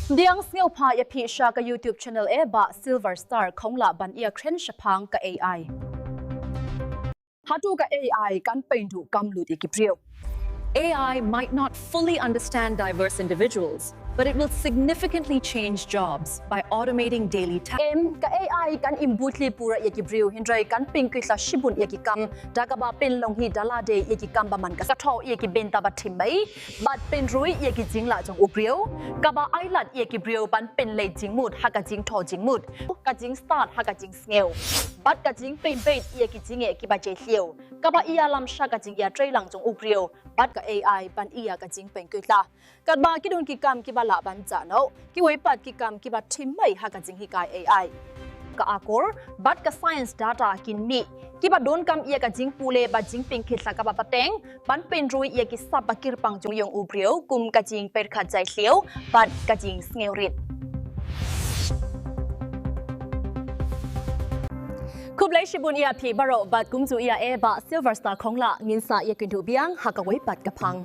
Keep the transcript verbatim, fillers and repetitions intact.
Diang sngewpha ïa phi sha ka YouTube channel eh Bah Silver Star Khonglah ban ïa kren shaphang ka A I. Hato ka A I kan pynduh kam lut ïa ki briew? A I might not fully understand diverse individuals, but it will significantly change jobs by automating daily tasks. Em, ka A I kan im buit pura ïa ki briew, hynrei kan pynkhlaiñ shibun ïa ki kam, da kaba pynlong hi da lade ïa ki kam ba man ka sa thoh ïa ki bynta ba thim mei, bad pynroi ïa ki jinglah jong u briew, kaba ailad ïa ki briew ban pynleit jingmut ha ka jingthoh jingmut, ka jingstad ha ka jingsngew, bad ka jingpynbeit ïa ki jingeh kiba jai thliew, kaba ïalam sha ka jingïatreilang jong u briew, bad ka A I ban ïa ka jingpynkylla. Katba ki don ki kam kiba lah ban jano, kiwei pat ki kam kiba thim mei ha ka jinghikai A I. Ka akor bad ka science data kin mih, kiba donkam ïa ka jingpule bad jingpynkhlaiñ kaba pateng ban pynroi ïa ki sap ba kyrpang jong u briew, kum ka jingpyrkhat jai thliew bad ka jingsngewrit. Khublei shibun ïa phi baroh bad kumjuh ïa eh Bah Silver Star Khonglah, ngin sa ïakynduh biang ha kawei pat ka phang.